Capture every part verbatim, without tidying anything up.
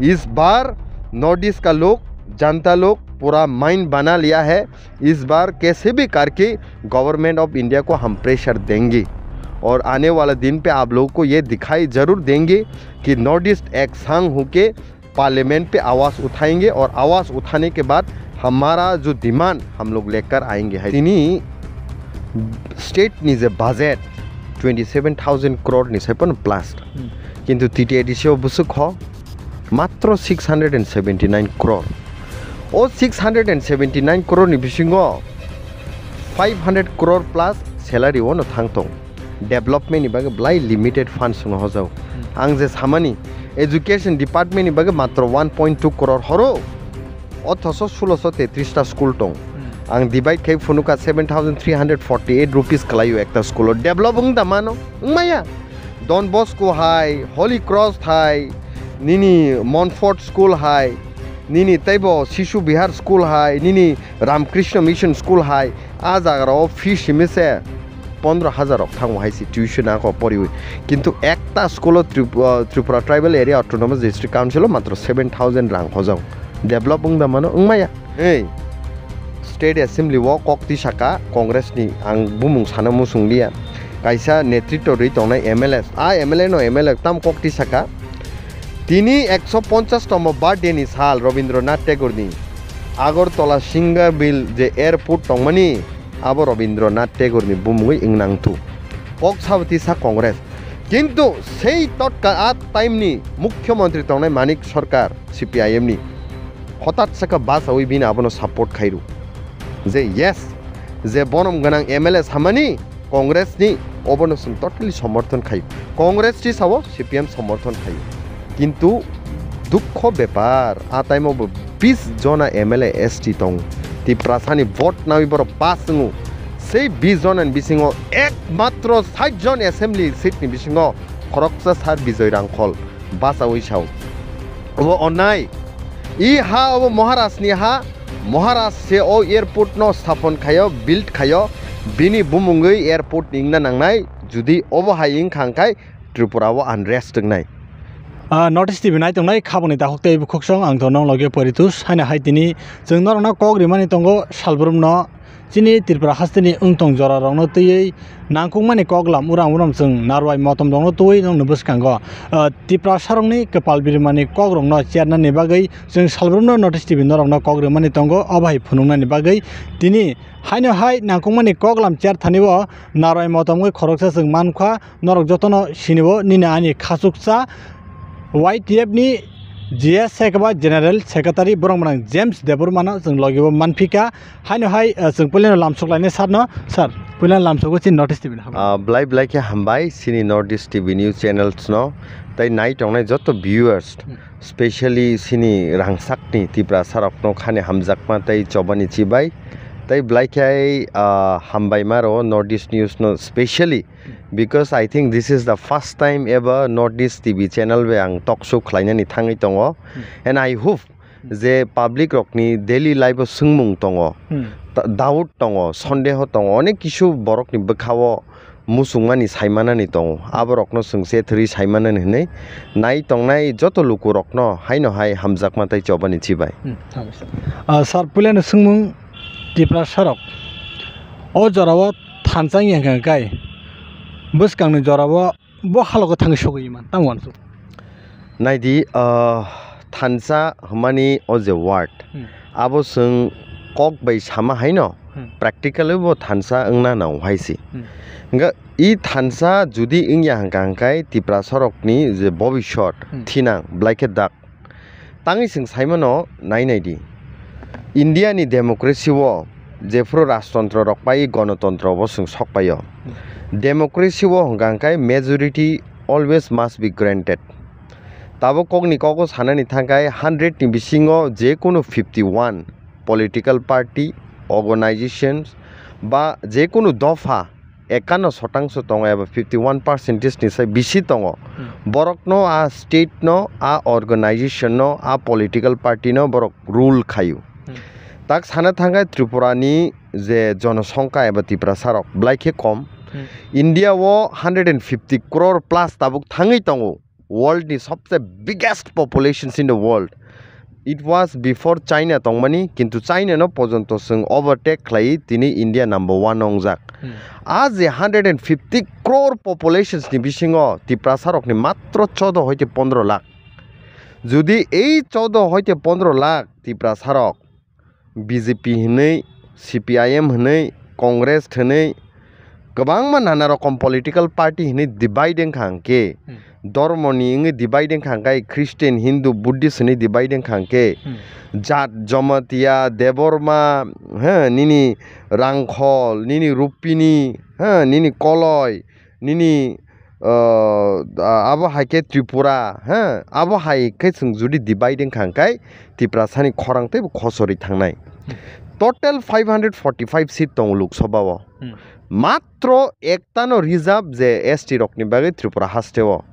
इस बार north east का लोग, जनता लोग पूरा माइंड बना लिया है। इस बार कैसे भी करके गवर्नमेंट ऑफ इंडिया को हम प्रेशर देंगे और आने वाला दिन पे आप लोगों को ये दिखाई जरूर देंगे कि नॉर्थ ईस्ट एक संग होके पार्लियामेंट पे आवाज़ उठाएंगे और आवाज़ उठाने के बाद हमारा जो डिमांड हम लोग लेकर आएंगे है। Tini state ni je budget twenty seven thousand crore ni sai pono plus. Hmm. Kintu T T A D C o bwswk kho matro six hundred and seventy nine crore. O six hundred and seventy nine crore ni bisingo five hundred crore plus salary o no thang tong. Development ni bagwi belai limited funds no hojao. Hmm. Ang je samani education department ni bagwi matro one point two crore horo. Othoso sulosho tetris ta school tong. Hmm. Ang divide khai phunuka seven thousand three hundred forty eight rupees kalaio ekta school o. Develop wng da mano? Wng maya. Don Bosco hai, Holy Cross hai, nini Montfort school hai, nini teibo Shishu Vihar school hai, nini Ramkrishna Mission school hai, a jaga rao fee simi se pondro hajar rok thango hai se tuition ako poriwi. Kintu ekta school o Trip-, uh, Tripura Tribal Area Autonomous District Council o matro seven thousand rang hojao. Develop wng da mano? Wng maya. Ei, State Assembly o kok tisaka Congress ni, ang bumung sana muchung liya. Kaisa netritwo rwi tongnai M L A. A M L A no M L A tam kok tisaka. Tini ekso ponchash tomo birthday ni sal Rabindranath Tagore ni. Agartala Singabil je airport tongmani, abo Rabindranath Tagore ni bumungwi wng nang thu. Kok sabo tisa Congress. Kintu sei totka a time ni mukhyamantri tongnai Manik Sarkar C P I M ni hotat saka bachawi bini abono support khairu. Je yes, je bonom gwnang M L A samani Congress ni, obono chwng totally somorthon khaio. Congress tisao C P M somorthon khaio. Kintu dukho bepar, a time o bo bis jona M L A S T tong. Tiprasani vote nawi borok pass wngo. Sei bis jona ni bisingo ekmatro sait jon assembly seat ni bisingo khoroksa sir Bijoy Rangkhol bachawi sao. Obo onnai. I ha obo Maharaj ni ha, Maharaj se o airport no sthapan khaio, build khaio, bini bumungwi airport ni wngna nangnai, judi obo hai wngkha hwnkhe Tripura o unrest wngnai. Ah, North East T V nai tongnai khaboni takhuk tei bukhuk song ang to nong loge Poritus, haino hai tini chwng norokno kok rimani tongo salbrum no. Chini Tripura hasteni wngtong jorarokno twiwi nangkukmani koklam uram uram chwng narwai motomrokno twiwi nongni bwskango, ah, Tiprasarokni kwpal birimani kokrokno chernani bagwi chwng salbrumno North East T V norokno kok rwmani tongo. Obo hai phunuknani bagwi tini haino hai nangkukmani koklam cherthani o narwai motom wngwi khoroksa chwng mankha. Norok jotono sinio nini ani khachuksa Y T F ni G S Sekba General Secretary borok mwnang James Debbarma no chwng logi o manphika. Haino hai, eh, chwng puilano lamsok lainai sir no. Sir, puilano lamsogo chini North East T V ni hambai. Ah, belai belai khe hambai chini North East T V news channels no tei nai tongnai joto viewers, hmm, specially chini rangchakni Tiprasa rokno khani hamjakma tei chobani chibai. Tei belai khe, ah, hambai maro North East news no specially. Because I think this is the first time ever North East T V channel bai ang talk show khlainani thangwi tongo. Hmm. And I hope, hmm, je public rokni daily life o swngmung tongo, hmm, ta-, doubt tongo, sondeho tongo, onek kisu borokni bwkhao muchungmani saimanani tongo. Aborokno chwng se thwrwi saimanani hwnwi nai tongnai joto lukurokno haino hai hamjakma tei chobani chibai. Hmm, thank you, sir. Ah, sir, puilano swngmung Tiprasarok o jorao thansa wngya hwnkha khe bwskangni jorao bo halogo thangwi sogwi man tamo uansuk. Naidi, ah, thansa hwnmani o je word, hmm, abo chwng kok bai sama haino, hmm, practically bo thansa wngna nang hai se. Hmm. Hwnkhe i thansa judi wngya hwnkha hwnkhe Tiprasarokni je bobisot, hmm, thinang belai khe dak. Tangwi chwng saimano nai nai di. India ni democracy o jephuru rajtontro rok pai gonotontro bo chwng sok paio. Democracy o hwnkha hwnkhe majority always must be granted. Tabuk kokni kogo sanani thangkhe hundred ni bisingo jekunu fifty one political party, organizations ba jekunu dopha ekanno shotangso tongo eba fifty one percentage ni sai bisi tongo. Hmm. Borokno a state no, a organization no, a political party no borok rule khaio. Hmm. Tak sana thangkhe Tripura ni je jonosongkha eba Tiprasa rok belai khe kom. Hmm. India o hundred and fifty crore plus tabuk thangwi tongo. world ni sobse biggest populations in the world. It was before China tongmani, kintu China no pojonto chwng overtake khlai tini India number one wngjak. Hmm. A je hundred and fifty crore populations ni bisingo Tiprasa rokni matro chodo hoite pondro lakh. Jodi ei chodo hoite pondro lakh Tiprasa rok B J P hinwi, C P I M hinwi, Congress hinwi, kwbangma nana rokom political party hinwi divide wngkha hwnkhe, Hmm. Dormoni wngwi divide wngkha hwnkhe, Christian, Hindu, Buddhist hinwi divide wngkha hwnkhe, Hmm. Jat, Jamatia, Debbarma, he, nini Rangkhol, nini Rupini, he, nini Koloi, nini, uh, abo hai khe Tripura, he, abo hai khe chwng jodi divide wngkha hwnkhe Tiprasani khorang teibo khochorwi thangnai. Total five hundred forty-five seat tongo Lok Sabha o. Hmm. Matro ektano reserve je S T rokni bagwi Tripura hasteo.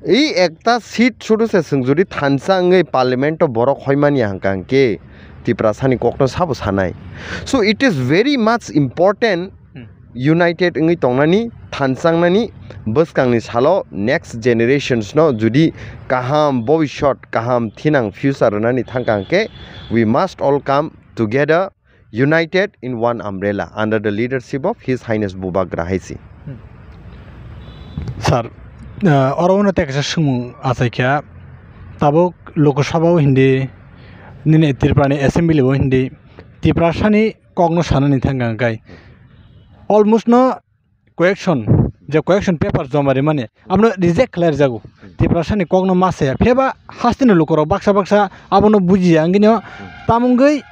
Ei ekta seat sudu se chwng jodi thansa wngwi parliament o borok hoimani hwnkha hwnkhe Tiprasani kokno sabo sanai. So it is very much important Hmm. united wngwi tongnani, thansangnani, bwskangni salo next generations no jodi kaham bobisot, kaham thinang future rwnani thangkha hwnkhe, we must all come together, united in one umbrella under the leadership of His Highness Bubagra hai se. Hmm. Sir, uh, oro uno tei kaisa swngmung achaikha, tabuk Lok Sabha o hindi, nini Tripura ni assembly o hindi, Tiprasani kokno sanani thangkha hwnkhe, almost no question, je question paper joma rimani, abono reject khlai rwjago. Tiprasani kokno ma saya, phiyaba hasteni lukurok baksa baksa abono bujiya, wngkhe no tamungwi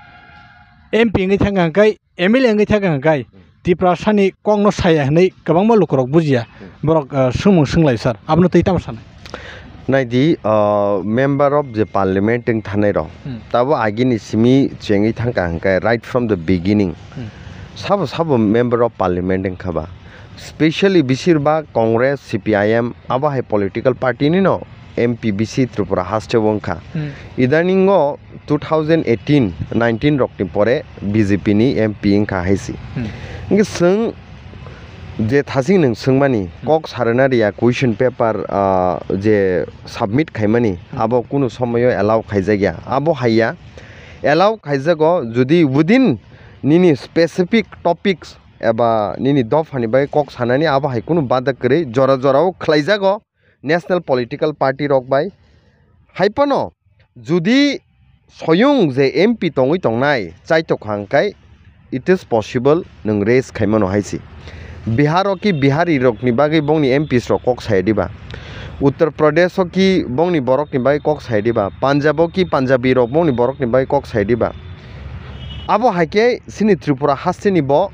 M P wngwi thangkha hwnkhe, M L A wngwi thangkha hwnkhe, Tiprasani kokno saya hwnwi kwbangma lukurok bujiya. Borok, ah, swngmung swnglaio, sir, abono twi tamo sanai? Naidi, ah, member of the parliament wng thanai rok. Hmm. Tabo agini simi chengwi thangkha hwnkhe right from the beginning. Hmm. Sabo sabo member of parliament wngkha ba. Specially besir bak Congress, C P I M, abo hai political party ni no M P bisi Tripura haste o wngkha. Hmm. Idaning o two thousand eighteen nineteen rok ni pore B J P ni M P wngkha hai se. Hmm. Hwnkhe chwng je thasing nwng swngmani, Hmm. kok sarwna riya question paper, ah, je submit khaimani, Hmm. abo kunu somoyo allow khaijakya. Abo haiya, allow khaijago jodi within nini specific topics eba nini dophani bagwi kok sanani abo hai kunu bada kwrwi jora jorao khlaijago national political party rok bai. Hai phano jodi soyung je M P tongwi tongnai chaitok hwnkhe it is possible nwng raise khaimano hai se. Bihar o ki Bihari rokni bagwi bongni M Ps rok kok saya diba? Uttar Pradesh o ki bongni borokni bagwi kok saya diba? Punjab o ki Punjabi rok bongni borokni bagwi kok saya diba? Abo hai khe chini Tripura hasteni bo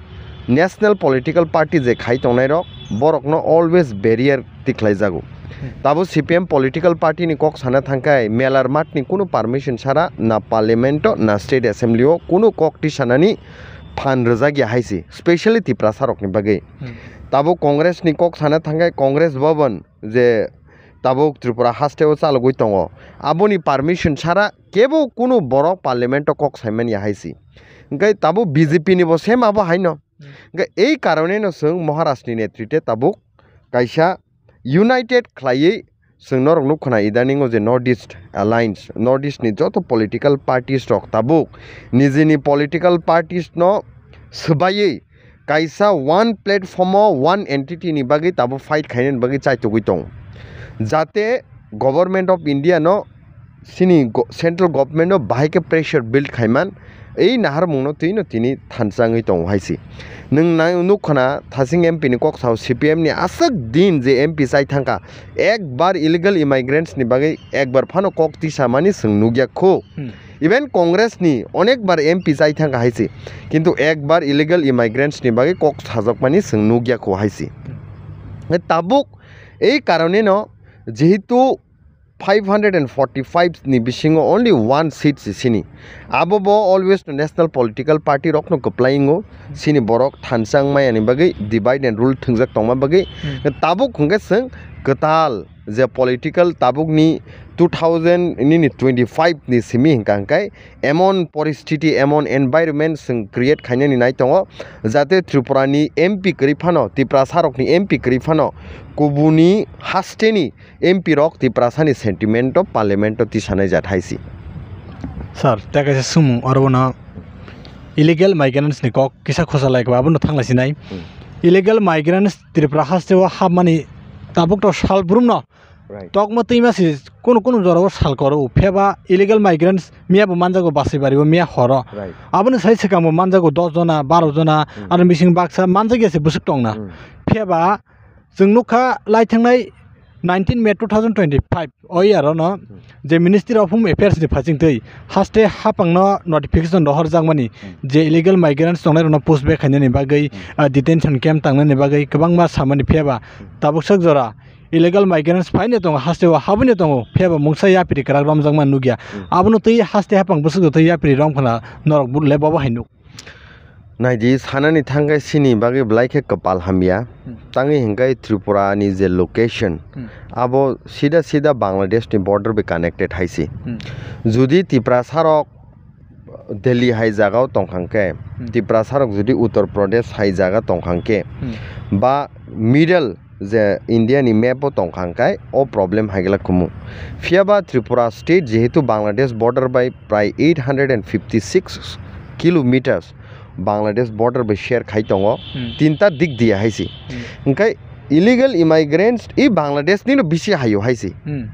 national political party je khai tongnai rok, borokno always barrier tikhlaijago. Hmm. Tabo C P M political party ni kok sana thangkhai melar math ni kunu permission sara na parliament o na state assembly o kunu kok tisanani phan rwjakya hai se, specially Tiprasa rokni bagwi. Hmm. Tabo Congress ni kok sana thangkhai Congress Bhavan je tabuk Tripura haste o chalogwi tongo, aboni permission sara kebo kunu borok parliament o kok saimanya hai se. Hwnkhe tabuk B J P ni bo same abo haino. Hmm. Hwnkhe ei karone no chwng Maharaj ni netrite tabuk kaisa united khlaiwi chwng norok nukho na idaning o je North East Alliance, North East ni joto political parties rok tabuk nijini political parties no swbaiwi kaisa one platform o one entity ni bagwi tabuk fight khainani bagwi chaitugwi tongo. Jate Government of India no chini go-, central government no bahai khe pressure build khaiman, ei naharmung no twi no tini thansa wngwi tongo hai se. Nwng nai-, nukho na thasing M P ni kok sao C P M ni aswk din je M P chai thangkha, ekbar illegal immigrants ni bagwi ekbar phano kok tisa mani chwng nukya kho. Hmm. Even Congress ni onek bar M P chai thangkha hai se, kintu ekbar illegal immigrants ni bagwi kok sajak mani chwng nukya kho hai se. Hmm. Tabuk ei karone no jehetu five hundred and forty-five ni bisingo only one seat se chini. Abo bo always national political party rok no kwplai wngo. Chini borok thansa wngmaya ni bagwi divide and rule thwngjak tongma bagwi. Hmm. Tabuk hwnkhe chwng kwtal je political tabukni two thousand nini twenty five ni simi hingka hingkai emon poristiti, emon environment chwng create khainani nai tongo, jate Tripura ni M P kwrwi phano, Tiprasa rokni M P kwrwi phano kubuni hasteni M P rok Tiprasani sentiment o parliament o tisanai jat hai si. Sir, tei kaisa sumung oro bono illegal migrants ni kok kisa khosa lai kha, abono thangla sinai. Hmm. Illegal migrants Tripura haste o hapmani tabuk to sal brum no. Right. Tokma twima si kunu kunu jora o sal koro, pheba illegal migrants miya bo manjago Basibari o miya horo. Right. Aboni sai swkang bo manjago dos jona, baro jona, Hmm. Aro bising baksa manjagya se bwswk tongna. Hmm. Pheba chwng nukha lai thangnai nineteen May two thousand twenty-five o year o no Hmm. je Ministry of Home Affairs ni phachingtwi haste hapangno notification rohorjakmani Hmm. je illegal migrants tongnai rokno push back khainani bagwi, Hmm. ah, detention camp tangnani bagwi kwbangma samani phiyaba Hmm. tabuk sak jora illegal migrants phaino tongo, haste o habwino tongo, phiyaba mungsa yapri kwrak romjakma nukya. Hmm. Abono twi haste hapang bwswk joto yapri romkhna norok bur le bobo hai nuk. Naidi, sanani thangkhe chini bagwi belai khe kwpal hamya. Hmm. Tangwi hingkhe Tripura ni je location, Hmm. abo sida sida Bangladesh ni border bai connected hai se. Hmm. Judi Tiprasa rok Delhi hai jaga o tongkha hingkhe, Hmm. Tiprasa rok judi Uttar Pradesh hai jaga tongkha hingkhe, Hmm. ba middle je India ni map o tongkha hingkhe o problem hai glak kumu. Phiyaba Tripura state jehetu Bangladesh border bai prai eight hundred and fifty six kilometers Bangladesh border bai share khai tongo, Hmm. tinta dik diya hai se. Hmm. Hingkhe illegal immigrants i Bangladesh ni no bisi hayo hai se. Hmm.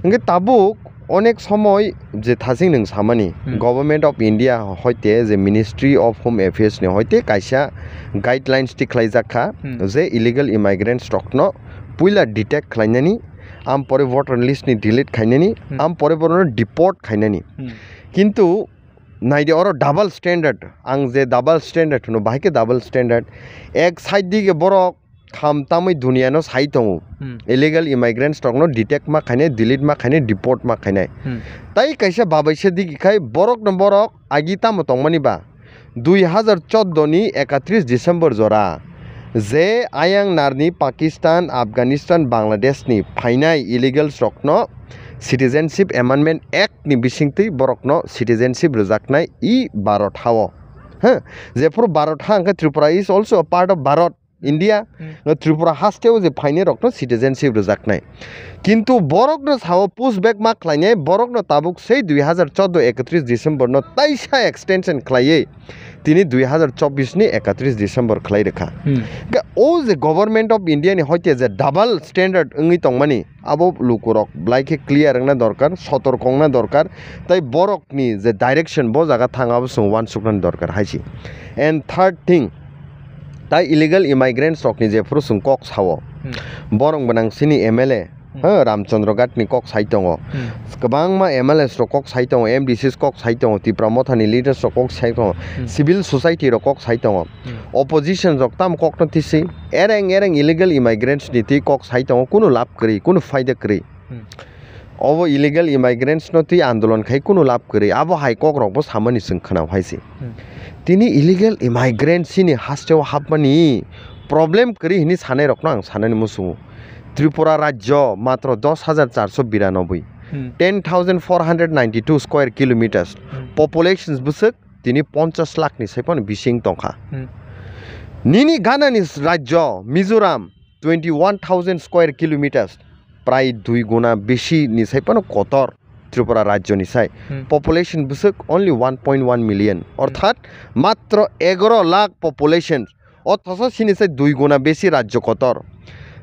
Hingkhe tabuk onek somoi je thasing nwng samani, Hmm. Government of India hoite je Ministry of Home Affairs ni hoite kaisa guidelines tikhlaijak kha Hmm. je illegal immigrants rokno puila detect khlainani, am pore voter list ni delete khainani, Hmm. am pore borokno deport khainani. Hmm. Kintu naidi oro double standard, ang je double standard hwno, bahai khe double standard. Ek side dige borok kham tamwi duniya no sai tongo. Hmm. Illegal immigrants rokno detect ma khainai, delete ma khainai, deport ma khainai. Hmm. Tai kaisa babaisa digi khai borok no borok agi tamo tongmani ba. Dui hazar chordo ni ekatris December jora je ayang narni Pakistan, Afghanistan, Bangladesh ni phainai illegals rokno Citizenship Amendment Act ni bisingtwi borokno citizenship rwjaknai i Bharat ha o. Ha, jephuru Bharat ha hwnkhe Tripura is also a part of Bharat. India, Hmm. no Tripura haste o je phainai rokno citizenship rwjaknai. Kintu borokno sao push back ma khlainai, borokno tabuk sei dui hazar chordo ekatris December no taisa extension khlaiwi tini dui hazar chobbish ni ekatris December khlai rwkha. Hmm. Ga o je Government of India ni hoite je double standard wngwi tongmani, abo lukurok belai khe clear wngna dorkar, sotorko wngna dorkar, tai borokni je direction bo jaga thang abo chwng uansuknani dorkar hai se. And third thing, tai illegal immigrants rokni jephuru chwng kok sao, Hmm. borok gwnang chini M L A, Hmm. ha, Ramchandra Ghat ni kok sai tongo. Hmm. Kwbangma M L As rok kok sai tongo, M D Cs kok sai tongo, Tipra Motha ni leaders rok kok sai tongo, Hmm. civil society rok kok sai tongo. Hmm. Opposition rok tamo kokno tisi, ereng ereng illegal immigrants ni twi kok sai tongo, kunu lab kwrwi, kunu phaida kwrwi. Hmm. Obo illegal immigrants no twi andolon khai kunu lab kwrwi, abo hai kok rok bo samani chwng khwnao hai se. Hmm. Tini illegal immigrants ni haste o hapmani problem kwrwi hwnwi sanai rokno ang sanani muchungo. Tripura rajyo matro dos hajar charso biranoboi, Hmm. ten thousand four hundred ninety two square kilometers, Hmm. populations bwswk tini ponchas lakh ni sai phano bising tongkha. Hmm. Nini ganani rajyo Mizoram twenty one thousand square kilometers, prai dui guna bisi ni sai phano kotor Tripura rajyo ni sai. Hmm. Population bwswk only one point one million, Hmm. orthat matro egaro lakh population. Othocho chini sai dui guna besi rajyo kotor.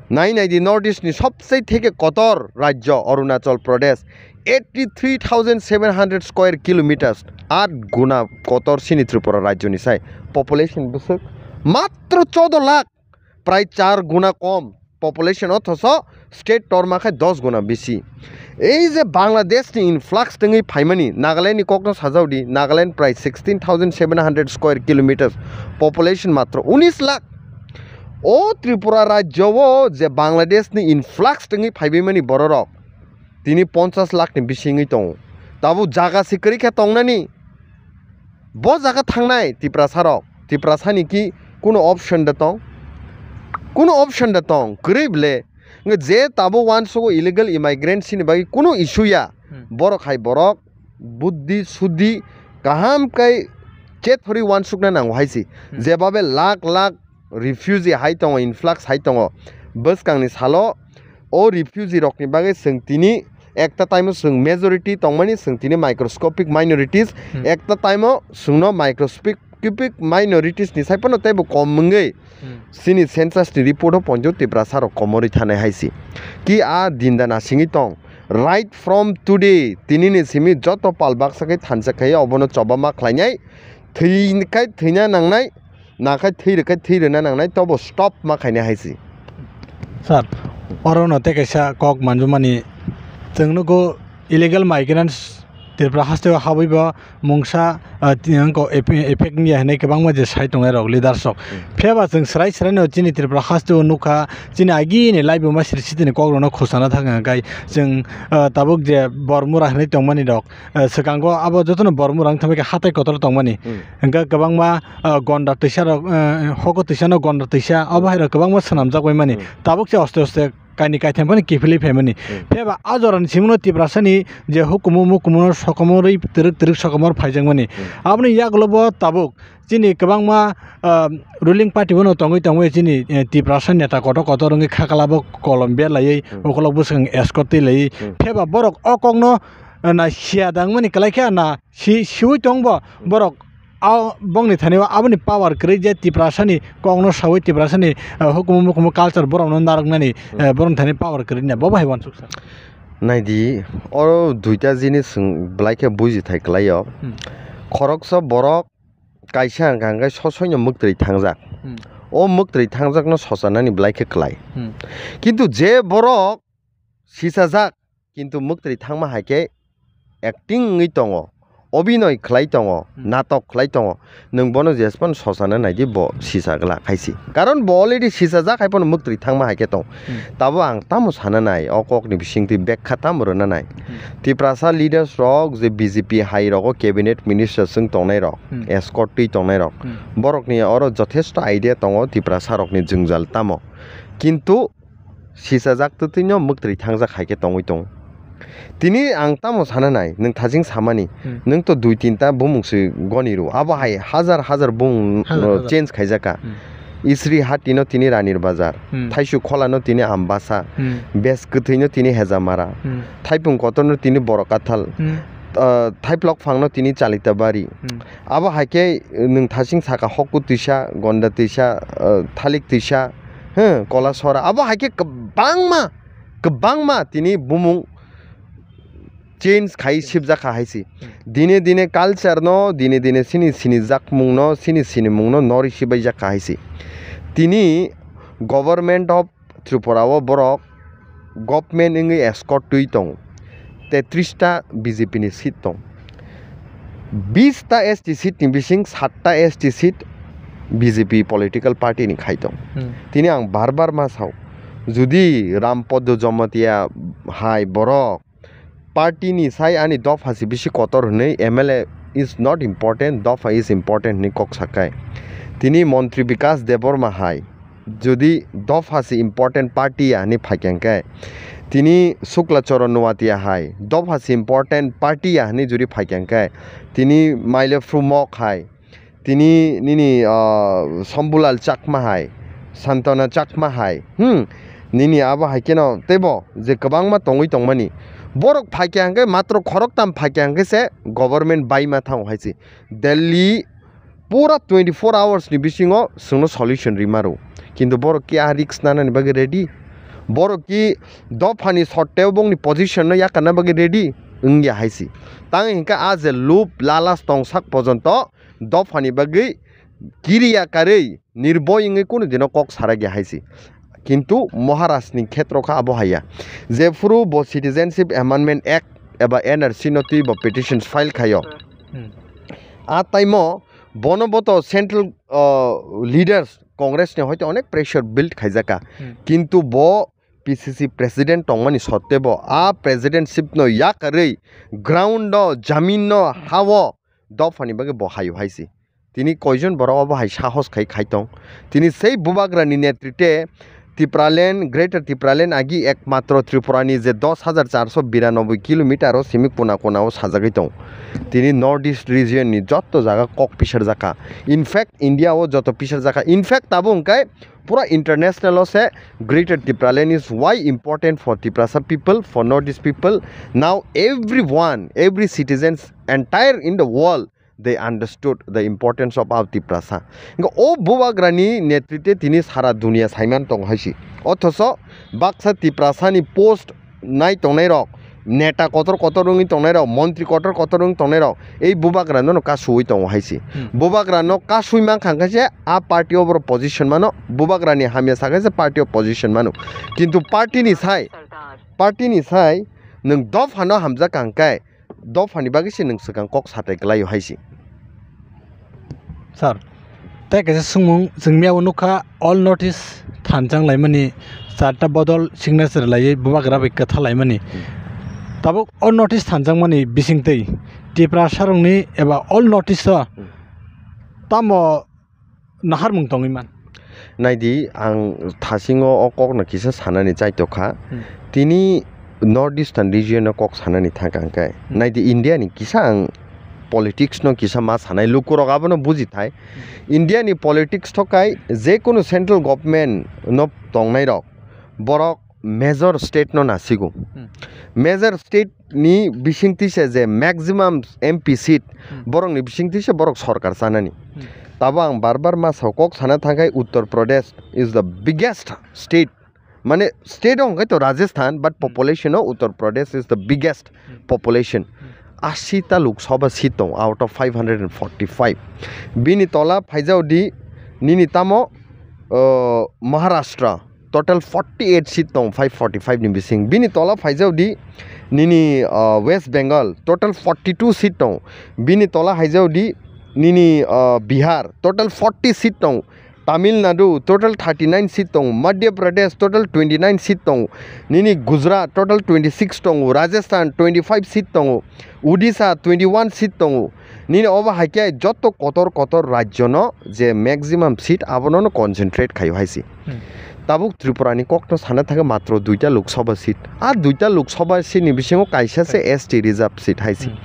Nai nai di, North East ni sobse theke kotor rajyo Arunachal Pradesh, eighty three thousand seven hundred square kilometers, at guna kotor chini Tripura rajyo ni sai. Population bwswk matro chodo lakh, prai char guna kom population, othocho state torma khai dos guna bisi. Ei je Bangladesh ni influx tengwi phaimani, Nagaland ni kokno sajao di, Nagaland prai sixteen thousand seven hundred square kilometers, population matro unis lakh. O Tripura rajyo o je Bangladesh ni influx tengwi phaibaimani bororok tini ponchas lakh ni bisingwi tongo. Tabuk jaga se kwrwi khe tongnani. Bo jaga thangnai Tiprasa rok, Tiprasa ni ki kuno option da tong? Kuno option da tong? Kwrwi ble Hwnkhe je tabuk uansugo illegal immigrants ni bagwi kunu issue ya. Hmm. Borok hai borok buddhi suddhi kaham khe chethorwi uansukna nango hai se. Hmm. Jebabe lakh lakh refugee hai tongo, influx hai tongo. Bwskangni salo o refugee rokni bagwi chwng tini ekta time o chwng majority tongmani, chwng tini microscopic minorities, Hmm. ekta time o chwngno microscopic minorities ni sai phano teibo kom wngwi Hmm. chini census ni report o ponjo Tiprasa rok komorwi thanai hai se. Ki a dinda nasingwi tong. Right from today, tini ni simi joto pal baksa khe thansa khai obono choba ma khlainai, thwi khai thwina nangnai, nakhai thwi rwkhai thwi rwna nangnai, tobo stop ma khaina hai se. Sir, oro no tei kaisa kok manjumani, chwng nugo illegal migrants Tripura haste o habwi bo mungsa, ah, ti-, wngkha efe-, effect wngya hinwi kwbangma je sai tongnai rok leaders rok. Hmm. Phiya ba chwng swrai swrai no chini Tripura haste o nukha, chini agini laibuma siri sitini kok rok no khusana thang hwnkhe chwng, ah, tabuk je Bormura hinwi tongmani rok, ah, swkango abo jotono Bormura wng thangbai khe hatai kotor tongmani. Hmm. Hwnkhe kwbangma ah, gonda twisa rok, ah, hoko twisa no gonda twisa, abo hai rok kwbangma swnamjak bai mani. Hmm. Tabuk se oste oste kaini kaitham phano kiphilwi phaimani. Hmm. Phiya ba a jorani simi no Tiprasa ni je hukumu mukumu no sokomorwi twrwk twrwk sokomor phaijakmani. Hmm. Aboni yagulo bo tabuk chini kwbangma, ah, ruling party bono tongwi tongwi chini, eh, Tiprasa neta kotor kotor wngwi khakala bo kolom berlaiwi Hmm. ukolok bwswkang escort twi laiwi. Hmm. Phiya ba borok o kokno, ah, na siya dangmani kwlai khe na Si, siwi tong bo, borok a, bongni thani o aboni power kwrwi je Tiprasani kokno sawi Tiprasani, eh, hukumu mukumu culture borokno narwknani, Hmm. eh, borokni thani power kwrwi na, bo bo hai uansuksa. Naidi, oro duita jinis chwng belai khe bujithai kwlaio. Hmm. Khoroksa borok kaisa hwnkha hwnkhe sosoino mwktwi thangjak. Hmm. O mwktwi thangjakno sochanani belai khe kwlai. Hmm. Kintu je borok sichajak, kintu mwktwi thangma hai khe acting wngwi tongo, obinoi khlai tongo, Hmm. natok khlai tongo, nwng bono jespan sosana naidi bo sisa glak hai se. Karon bo already sisajak hai phano mwktwi thangma hai khe tong. Hmm. Tabo ang tamo sana nai, o kokni bisingtwi bekha tamo rwna nai. Hmm. Tiprasa leaders rok je B J P hai rogo cabinet minister chwng tongnai rok, Hmm. escort twi tongnai rok, Hmm. borokni oro jothesto idea tongo Tiprasa rokni jwngjal tamo. Kintu sisajak twtwino mwktwi thangjak hai khe tongwi tongo. Tini ang tamo sana nai, nwng thaching samani, Hmm. nwng to dui tinta bumung se goni rw, abo hai hazar hazar bumung Hazar no hazar. change khaijak kha. Hmm. Isri Hati no tini Ranir Bazar, Hmm. Thaisu Khola no tini Ambasa, Hmm. Bes Kwthwi no tini Hejamara, Hmm. Thaipung Kotor no tini Borok Kathal, Hmm. ah, Thaiplok Phang no tini Chalitabari. Hmm. Abo hai khe nwng thaching saka Hokku Twisa, Gonda Twisa, ah, Thalik Twisa, Huh, Kolasora, abo hai khe kwbangma, kwbangma tini bumung change khai sibjak kha hai se. Hmm. Dine dine culture no, dine dine sini sini jakmung no, sini sini mung no nori sibai jak kha hai se. Tini Government of Tripura o borok government wngwi escort twi tongo. Tetris ta B J P ni seat tong. Bis ta S T seat ni bising sat ta S T seat B J P political party ni khai tong. Hmm. Tini ang bar bar ma sao, judi Ram Poddo Jamatia hai borok party ni sai ani dopha se bisi kotor hwnwi M L A is not important, dopha is important hwnwi kok sakai. Tini Montri Bikas Debbarma hai jodi dopha se important party ya hwnwi phaikha hwnkhe, tini Shukla Charan Noatia hai dopha se important party ya hwnwi jodi phaikha hwnkhe, tini Maile Phrumok hai, tini nini, ah, Shambhulal Chakma hai, Santana Chakma hai, hmm, nini abo hai kheno teibo je kwbangma tongwi tongmani, borok phaikha hwnkhe matro khoroktam phaikha hwnkhe se government baima thango hai se. Delhi pura twenty four hours ni bisingo chwngno solution rima rw. Kintu borok ki a risk nanani bagwi ready? Borok ki dophani sotteo bongni position no yakarna bagwi ready? Wngya hai se. Tang hinkhe a je lub lalas tongsak pojonto dophani bagwi kiriya karwi nirboy wngwi kunu dino kok sarakya hai se. Kintu Maharaj ni khetro kha abo haiya. Jephuru bo Citizenship Amendment Act eba N R C no twi bo petitions file khaio. Hmm. A taimo bono boto central, uh, leaders Congress ni hoite onek pressure build khaijaka. Hmm. Kintu bo P C C president tongmani sottebo a presidentship no yakarwi ground o, jamin no, hao dophani bagwi bo hayo hai se. Tini koijon borok obo hai sahos khai khai tong. Tini sei bubagrani netrite Tipraland, Greater Tipraland agi ekmatro Tripura ni je dos hajar charso biranoboi kilometer o simi kona kona o sajagwi tongo. Tini North East region ni jotto jaga kok pisar jakha. In fact, India o joto pisar jakha. In fact, tabuk hwnkhe pura international o se Greater Tipraland is why important for Tiprasa people, for North East people. Now everyone, every citizens entire in the world, they understood the importance of our Tiprasa. Hingke o bubagrani netritwe tini sara dunia saiman tongo hai se. Othoso baksa Tiprasani post nai tongnai rok, neta kotor kotor wngwi tongnai rok, montri kotor kotor wngwi tongnai rok, ei bubagrano no kasuwi tongo hai se. Hmm. Bubagrano kasuwi mankha hingke se a party o borok position mano, bubagrani hamya sakhe se party o position mano. Kintu party ni sai, party ni sai nwng dophano hamjak kha hingke dophani bagwi se nwng swkang kok satai kwlaio hai se. Sir, tei kaisa swngmung, chwng miyabo nukha, all North East thanchang laimani, charta bodol signature laiwi bubagra bai kwtha laimani. Hmm. Tabuk all North East thanchangmani bisingtwi Tiprasarokni eba all North East o Hmm. tamo naharmung tongwi man. Naidi, ang thasingo o kokno kisa sanani chaitokha. Hmm. Tini North Eastern region o kok sanani thangkha hwnkhe, Hmm. naidi, India ni kisa ang politics no kisa ma sanai, lukurok abono bujithai. Hmm. India ni politics thokai jekunu central government no tongnairok, borok major state no nasigo. Hmm. Major state ni bisingtwi se je maximum M P seat Hmm. borokni bisingtwi se borok sorkar chanani. Hmm. Tabo ang bar bar ma sao, kok sana thangkhai Uttar Pradesh is the biggest state. Mane state o hwnkhe to Rajasthan, but Hmm. population o Uttar Pradesh is the biggest Hmm. population. Hmm. Ashi ta Lok Sabha seat tong out of five hundred and forty-five. Bini tola phaijao di nini tamo, uh, Maharashtra, total forty-eight seat tong five forty-five ni bising. Bini tola phaijao di nini, uh, West Bengal, total forty-two seat tong. Bini tola haijao di nini, uh, Bihar, total forty seat tong. Tamil Nadu, total thirty-nine seat tong. Madhya Pradesh, total twenty-nine seat tong. Nini Gujarat, total twenty-six tong. Rajasthan, twenty-five seat tong. Odisha, twenty-one seat tong. Nini obo hai khe joto kotor kotor rajyo no je maximum seat abono no concentrate khaio hai se. Hmm. Tabuk Tripura ni kok no sana thangkhe matro duita Lok Sabha seat. A duita Lok Sabha seat ni bisingo kaisa se Hmm. S T reserve seat hai se. Hmm.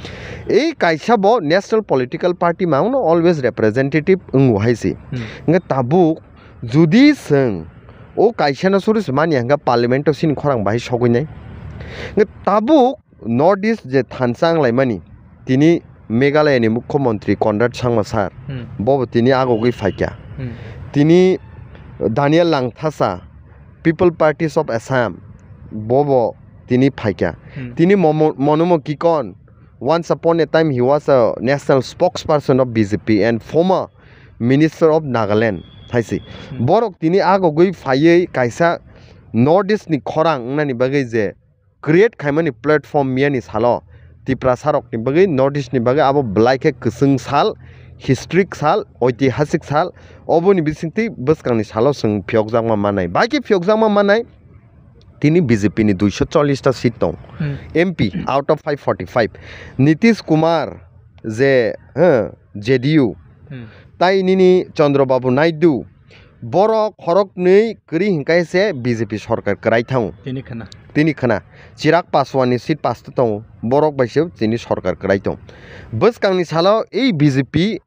Ei kaisa bo national political party mangno always representative wngo hai se. Hmm. Hingke tabuk judi chwng o kaisa no suri se mani hingke parliament o sini khorang bahai sogwi nai. Hingke tabuk North East je thansa wnglaimani, tini Meghalaya ni Mukhyamantri Conrad Sangma sir, Hmm. bobo tini agogwi phaikha. Hmm. Tini Daniel Langthasa, People Parties of Assam, bobo tini phaikha. Hmm. Tini Momo-, Monomo Kikon, once upon a time he was a national spokesperson of B J P and former Minister of Nagaland, hai se. Hmm. Borok tini agogwi phaiwi kaisa North East ni khorang wngnani bagwi je create khaimani platform miyani salo Tiprasa rokni bagwi, North East ni bagwi abo belai khe kwchwng sal, historic sal, oitihasik sal, oboni bisingtwi bwskangni salo chwng phiyokjakma manai. Bai khe phiyokjakma manai, tini B J P ni duiso chollish ta seat tong, Hmm. M P out of five forty-five. Nitish Kumar je, huh, J D U, Hmm. tai nini Chandra Babu Naidu, borok khoroknwi kwrwi hwnkhe se B J P sorkar kwrai thango. Tini khna. Tini khna. Chirag Paswan ni seat pasta tongo. Borok bai se tini sorkar kwrai tong. Bwskangni salo ei B J P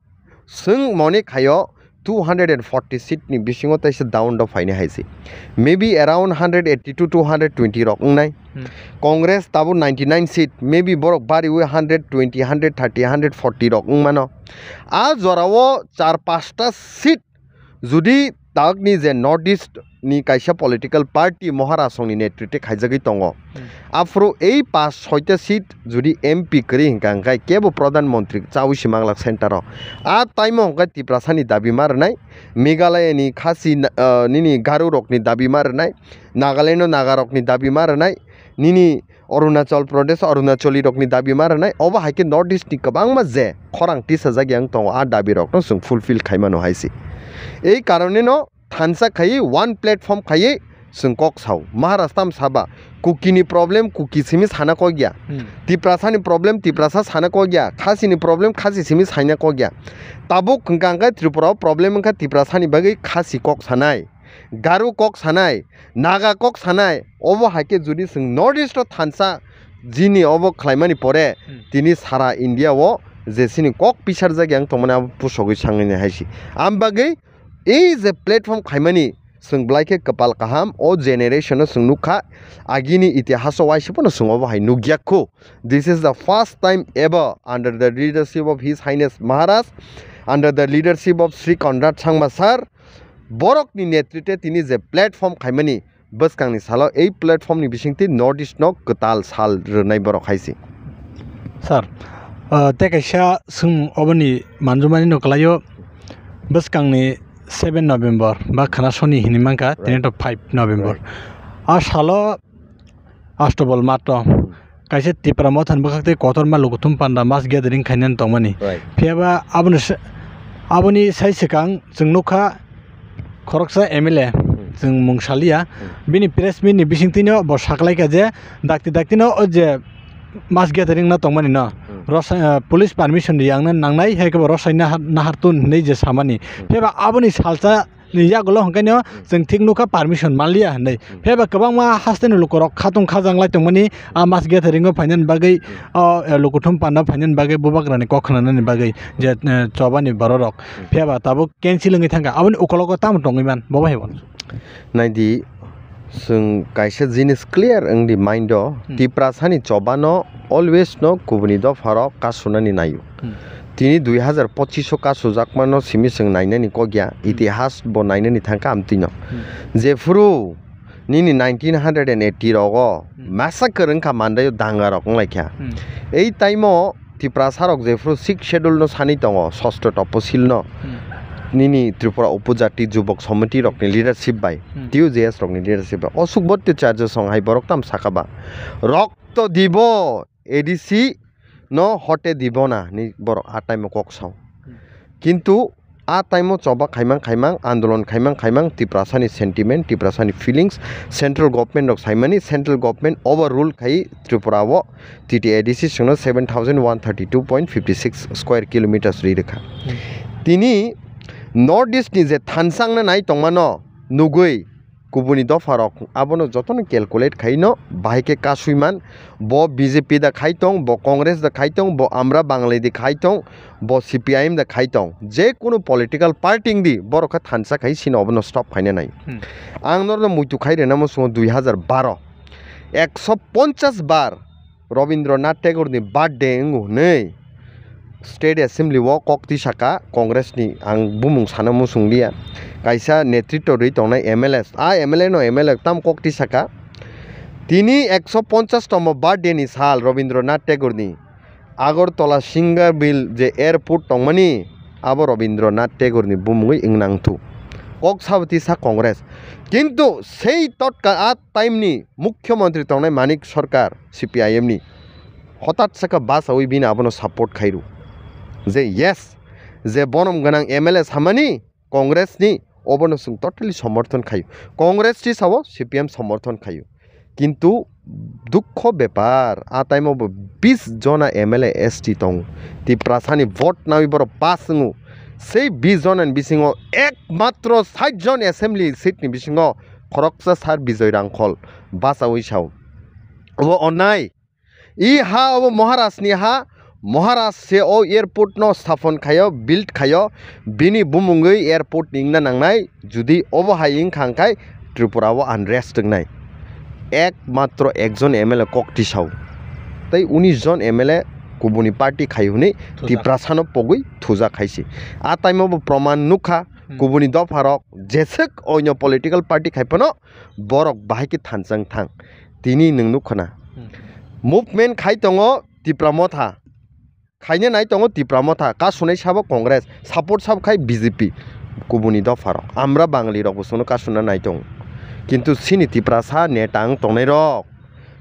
chwng mone khaio two hundred and forty seat ni bisingo teisa down do phaini hai se. Maybe around hundred eighty to two hundred twenty rok wngnai. Hmm. Congress tabuk ninety-nine seat, maybe borok bariwi hundred twenty, hundred thirty, hundred forty rok wngmano. A jorao char pasta seat judi takni je North East ni kaisa political party Maharasongni netritwe khaijagwi tongo, Hmm. aphuru ei pas soita seat judi M P kwrwi hwnkha, hwnkhe kebo Pradhan Mantri chaui se manglak center o. A taimo hwnkhe Tiprasani dabi ma rwnai, Meghalaya ni Khasi, ah, nini Garo rokni dabi ma rwnai, Nagaland o Naga rokni dabi ma rwnai, nini Arunachal Pradesh, Arunachali rokni dabi ma rwnai, obo hai khe North East ni kwbangma je khorang tisajak yang tongo, a dabi rokno chwng fulfill khai mano hai se. Ei karoneno thansa khaiwi one platform khaiwi chwng kok sao. Maharaj tam saba, Kuki ni problem Kuki simi sana kok ya. Hmm. Tiprasa ni problem Tiprasa sana kok ya. Khasi ni problem Khasi simi sana kok ya. Tabuk hwnkha hwnkhe Tripura o problem wngkha Tiprasa ni bagwi Khasi kok sanai. Garo kok sanai, Naga kok sanai, obo hai khe jodi chwng North East o thansa jini obo khlaimani pore Hmm. tini sara India o je chini kok pisarjak yang tongmani abo pusogwi sangnani hai se. Am bagwi ei je platform khaimani chwng belai khe kwpal kaham, o generation o chwng nukha, agini itihas o waisa phano chwng obo hai nukya kho. This is the first time ever under the leadership of His Highness Maharaj, under the leadership of Shri Conrad Sangma sir, borokni netritwe tini je platform khaimani bwskangni salo ei platform ni bisingtwi North East no kwtal sal rwnai borok hai se. Sir, uh, tei kaisa swng oboni manjumani no kwlaio, bwskangni seven November ba khana soni hinwi mankha, Right. tini to five November. Right. A salo Astobol Matto Hmm. kaisa Tipra Motha ni bwkhak tei kotorma lukuthum panda mass gathering khainani tongmani. Right. Phiya ba aboni sa-, aboni sai swkang chwng nukha khoroksa M L A, Hmm. chwng mung saliya. Hmm. Bini press meet ni bisingtwino bo saklaikha je dakti daktino o je mass gathering no tongmani no Hmm. rosai, ah, police permission riyangna nangnai, hai khe bo rosai nahar, nahartun hinwi je samani. Hmm. Phiya ba aboni salsa ni yagulo hwnkhe no Hmm. chwng thik nukha permission manliya hinwi. Hmm. Phiya ba kwbangma haste ni lukurok khatung khajang lai tongmani, a mass gathering o phainani bagwi, Hmm. o, eh, lukuthum panda phainani bagwi, bubagrani kok khwnanani bagwi je, eh, chobani bororok. Hmm. Phiya ba tabuk cancel wngwi thangkha. Aboni ukologo tamo tongwi man, bo bai bo. Naidi, chwng kaisa jinis clear wngdi mind o, Hmm. Tiprasani chobano always no kubuni dopharok kasunani naio. Hmm. Tini dui hazar pochish o kasujakmano simi chwng nainani kokya, Hmm. itihas bo nainani thangkha amtwino. Hmm. Jephuru nini nineteen hundred and eighty rogo Hmm. massacre wngkha mandaio dangarok wnglaikha. Hmm. Ei time o Tiprasa rok jephuru sixth schedule no sani tongo, sosto toposil no. Hmm. Nini Tripura Upojati Jubok Somiti rokni leadership bai, Hmm. T U J S rokni leadership bai. Osuk Bhattacharya song hai borok tam saka ba. Rokto dibo A D C no hote dibo na ni borok a time o kok sao. Hmm. Kintu a time o choba khaimang khaimang, andolon khaimang khaimang, Tiprasani sentiment, Tiprasani feelings, central government rok saimani, central government overrule khai Tripura o T T A D C songno seven thousand one thirty two point fifty six square kilometers ri rwkha. Hmm. Tini North East ni je thansang na nai tongmano nugwi kubuni dopharok abono jotono calculate khaino bahai khe kasui man. Bo B J P da khai tong, bo Congress da khai tong, bo Amra Bangali da khai tong, bo C P I M da khai tong, je kunu political party wng di, borok khe thansa khai sino obono stop khaina nai. Hmm. Ang norno muitu khai rwna muchungo dui hazar baro, ekso ponchas bar Rabindranath Tagore ni birthday wngo hwnwi State Assembly o kok twi saka Congress ni, ang bumung sana muchung liya, kaisa netritwo rwi tongnai M L A, a M L A no M L A tam kok twi saka. Tini ekso ponchas tomo birthday ni sal Rabindranath Tagore ni, Agartala Singerville je airport tongmani, abo Rabindranath Tagore ni bumungwi wngnang thu. Kok sabati sa Congress. Kintu sei totka a time ni Mukhyamantri tongnai Manik Sarkar C P I M ni hotat saka bachawi bini abono support khairu. Je yes, je bonom gwnang M L A samani Congress ni, obono chwng totally somorthon khaio. Congress tisao C P M somorthon khaio. Kintu dukho bepar, a time o bo bis jona M L A S T tongo. Tiprasani vote nawi borok pass wngo. Sei bis jona ni bisingo ekmatro sait jon assembly seat ni bisingo khoroksa sir Bijoy Rangkhol bachawi sao. Obo onnai. I ha obo Maharaj ni ha, Maharaj se o airport no sthapan khaio, build khaio, bini bumungwi airport ni wngna nangnai, judi obo hai wngkha hwnkhe Tripura o unrest wngnai. Ekmatro ekjon M L A kok tisao, tei unis jon M L A kubuni party khai hwnwi Thujak. Tiprasa no pogwi thujak hai se. A time o bo proman nukha, Hmm. kubuni dopha rok jeswk oino political party khai phano borok bahai khe thansa wng thang. Tini nwng nukha na. Hmm. Movement khai tongo Tipra Motha. Khaina nai tongo Tipra Motha. Kasunai sabo Congress. Support sabo khai B J P. Kubuni dopha rok. Amra Bangali rok bo chwngno kasuna nai tongo. Kintu sini Tiprasa neta wng tongnai rok,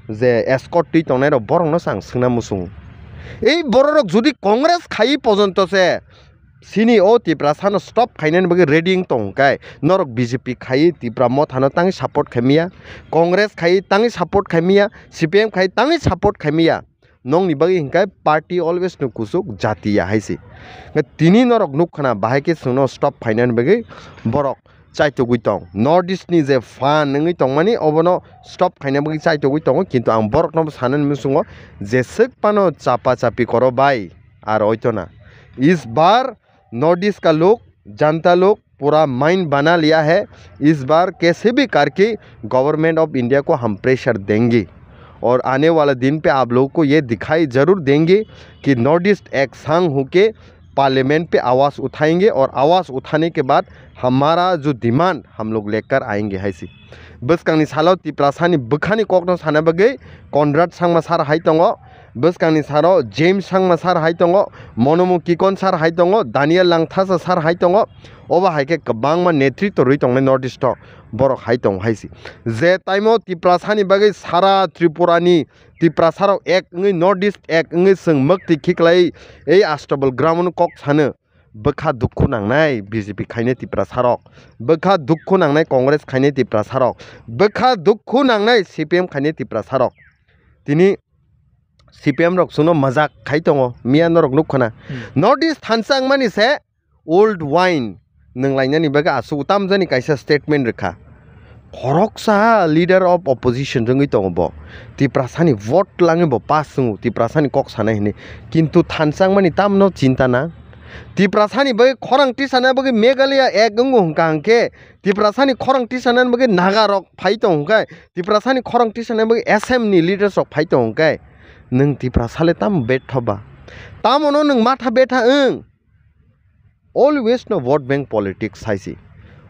je escort twi tongnai rok, borok no chwng swngna muchung. Ei borok rok jodi Congress khai pojonto se, sini o Tiprasa no stop khainani bagwi ready wng tong khe, norok B J P khai Tipra Motha no tangwi support khai miya, Congress khai tangwi support khai miya, C P M khai tangwi support khai miya, nongni bagwi hinkhe party always no kuchuk jatiya hai se. Tini norok nukha na bahai khe chwngno stop khainani bagwi borok chaitugwi tong. North East ni je fund wngwi tongmani obono stop khaina bagwi chaitugwi tongo, kintu ang borokno sanani muchungo jeswk phano chapa chapi koro bai ar oito na. Is bar North East ka lok, janta lok pura mind bana liya hai, is bar kaise bhi karke Government of India ko hum pressure denge aur aane wala din pe aap logo ko ye dikhai zarur denge ki North East ek sang hoke Parliament pe awaaz uthayenge aur awaaz uthane ke baad hamara jo demand hum log lekar aayenge, hai si. Bwskangni salo Tiprasani bwkhani kokno sana bagwi Conrad Sangma sir hai tongo, bwskangni salo James Sangma sir hai tongo, Monomu Kikon sir hai tongo, Daniel Langthasa sir hai tongo, obo hai khe kwbangma netritw rwi tongnai North East o borok hai tongo hai si. Je time o Tiprasani bagwi sara Tripurani Tiprasarok ek wngwi North East ek wngwi chwng mwktwi khiklai ei Astabal ground o kok sano, bwkha dukhu nangnai B J P khainai Tiprasarok, bwkha dukhu nangnai Congress khainai Tiprasarok, bwkha dukhu nangnai C P M khainai Tiprasarok. Tini C P M rok chwngno majak khai tongo, miya norok nuk khna. Hmm. North East thansa wngmani se old wine nwng lainani bagwi aswk tamjani kaisa statement rwkha. Khoroksa leader of opposition wngwi tongo bo. Tiprasani vote langwi bo pass wngo, Tiprasani kok sanai hwnwi. Kintu thansa wngmani tamno chinta nang. Tiprasani bagwi khorang tisana bagwi Meghalaya ek wngo hwnkha hwnkhe, Tiprasani khorang tisanani bagwi Naga rok phai tong hwnkhe, Tiprasani khorang tisanani bagwi Assam ni leaders rok phai tong hwnkhe, nwng Tiprasa le tamo betha ba? Tamono nwng matha betha wng? Always no vote bank politics hai si.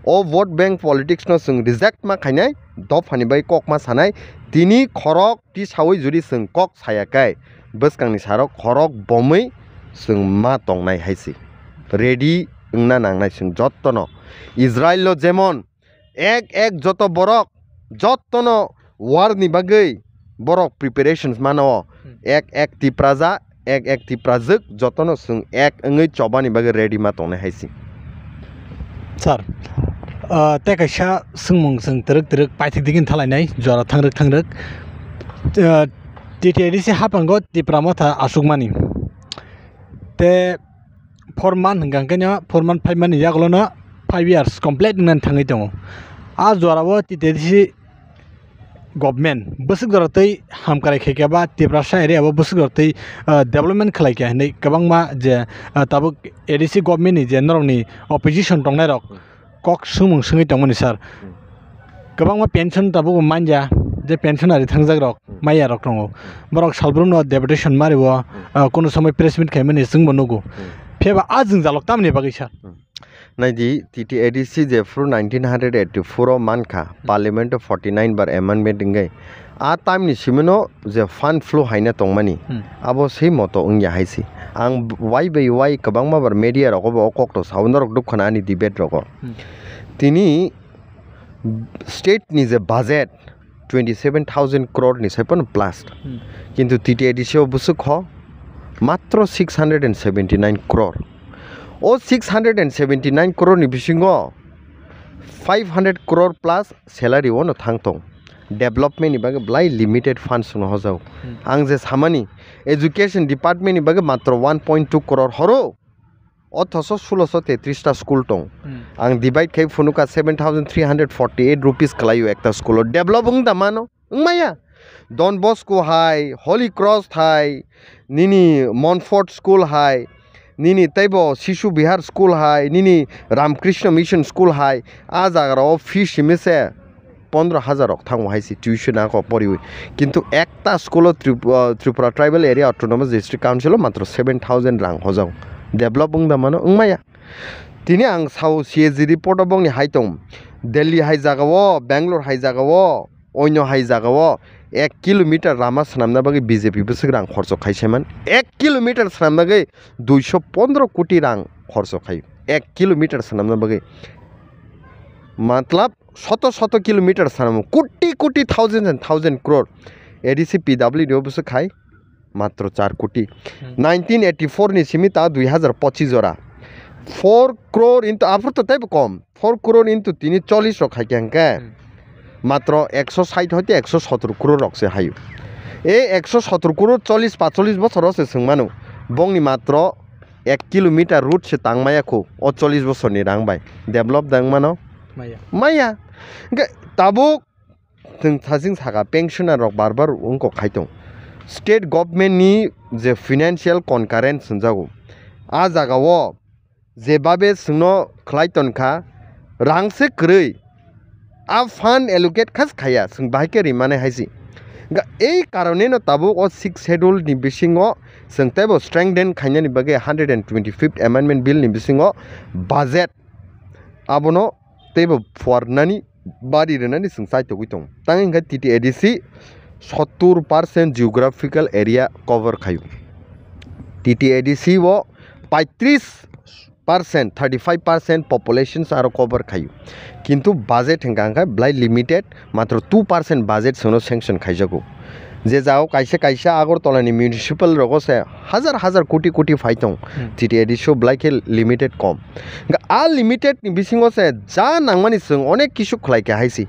O vote bank politics no chwng reject ma khainai, dophani bai kok ma sanai, tini khorok tisaui jodi chwng kok saya khe, bwskangni sarok khorok bomwi chwng ma tongnai hai si. Ready wngna nangnai chwng jottono. Israel lo jemon ek ek joto borok jottono war ni bagwi borok preparations mano. Hmm. Ek ek Tipraja, ek ek Tiprajwk jotono chwng ek wngwi chobani bagwi ready ma tongnai hai si. Sir, ah, tei kaisa swngmung chwng twrwk twrwk paithik digini thalainai jora thangrwk thangrwk. Ah, T T A D C haphango Tipra Motha aswkmani. Tei four month hwnkha hwnkhe no four month five month ni yagulo no five years complete wngnani thangwi tongo. A jora o T T A D C government bwswk jora twi hamkrai khaikha ba Tiprasa area o bwswk jora twi, ah, development khlaikha hinwi kwbangma je, ah, tabuk A D C government ni je norokni opposition tongnai rok kok swngmung swngwi tongmani sir. Hmm. Kwbangma pension tabuk manya, je pensionary thangjak rok, hmm, maya rok tongo. Hmm. Borok salbrumno deputation mario, hmm, ah, kono somoi press meet khaimani chwngbo nugo. Hmm. Phiya ba a jwngjalok tamni bagwi sir? Hmm. Naidi, T T A D C je phuru nineteen hundred eighty-four o mankha, hmm, Parliament o forty-nine bar amendment wngwi. A time ni simino je fund flow haina tongmani, hmm, abo sei moto wngya hai si. Ang b-, wai bai wai kwbangma bar media rogo bo o kokno sao, norok nuk khna ani debate rogo. Hmm. Tini state ni je budget twenty seven thousand crore ni sai phano plus. Hmm. Kintu T T A D C o bwswk kho matro six hundred and seventy nine crore. O six hundred and seventy nine crore ni bisingo five hundred crore plus salary o no thang tong. Development ni bagwi belai limited funds no hojao. Hmm. Ang je samani education department ni bagwi matro one point two crore horo. Othoso sulosho tetris ta school tong. Hmm. Ang divide khai phunuka seven thousand three hundred forty eight rupees kwlaio ekta school o. Develop wng da mano? Wngmaya. Don Bosco hai, Holy Cross hai, nini Montfort School hai, nini teibo Shishu Vihar School hai, nini Ramkrishna Mission School hai, a jagarao fee simi se pondro hajar rok thango hai se tuition ako poriwi. Kintu ekta school o Trip-, uh, Tripura Tribal Area Autonomous District Council o matro seven thousand rang hojao. Develop wng da mano? Wngmaya. Tini ang sao C A G report o bongni hai tong. Delhi hai jagao, Bangalore hai jagao, oino hai jagao ek kilometer lama swnamna bagwi B J P bwswk rang khorcho khai saiman. Ek kilometer swnamna bagwi duisho pondro koti rang khorcho khai. Ek kilometer swnamna bagwi. Matlab, shoto shoto kilometer swnamo. Koti koti, thousand and thousand crore. A D C P W D o bwswk khai. Matro char koti. Hmm. Nineteen eighty four ni simi ta dui hazar pochis jora. Four crore into, aphuru to teibo kom. Four crore into tini chollish rok hai khe hwnkhe. Hmm. Matro ekso sait hoite ekso sotor crore rok se hayu. E ekso sotor crore chollish pacholish bosor o se swng mano. Bongni matro ek kilometer road se tang maya khu. O chollish bosor ni rang bai. Develop da wng mano. Maya. Maya. Hwnkhe tabuk chwng saching saka pensioner rok bar bar wngkok khai tong. State government ni je financial concurrence hwnjago, a jaga o jebabe chwngno khlai tonkha, rang se kwrwi, a fund allocate khas khaya, chwng bahai khe rimani hai se. Hwnkha ei karoneno tabuk o sixth schedule ni bisingo chwng teibo strengthen khainani bagwi hundred and twenty-fifth amendment bill ni bisingo budget abono teibo phuarnani bari rwnani chwng chaitogwi tongo. Tang hwnkhe T T A D C sottur percent geographical area cover khaio. T T A D C o paitris percent, thirty five percent populations aro cover khaio. Kintu budget hwnkha hwnkhe belai limited, matro two percent budget chwngno sanction khaijago. Je jagao kaisa kaisa Agartala ni municipal rogo se hazar hazar koti koti phai tong, Hmm. T T A D C o belai khe limited kom. Hwnkhe a limited ni bisingo se ja nangmani chwng onek kisu khlai kha hai se.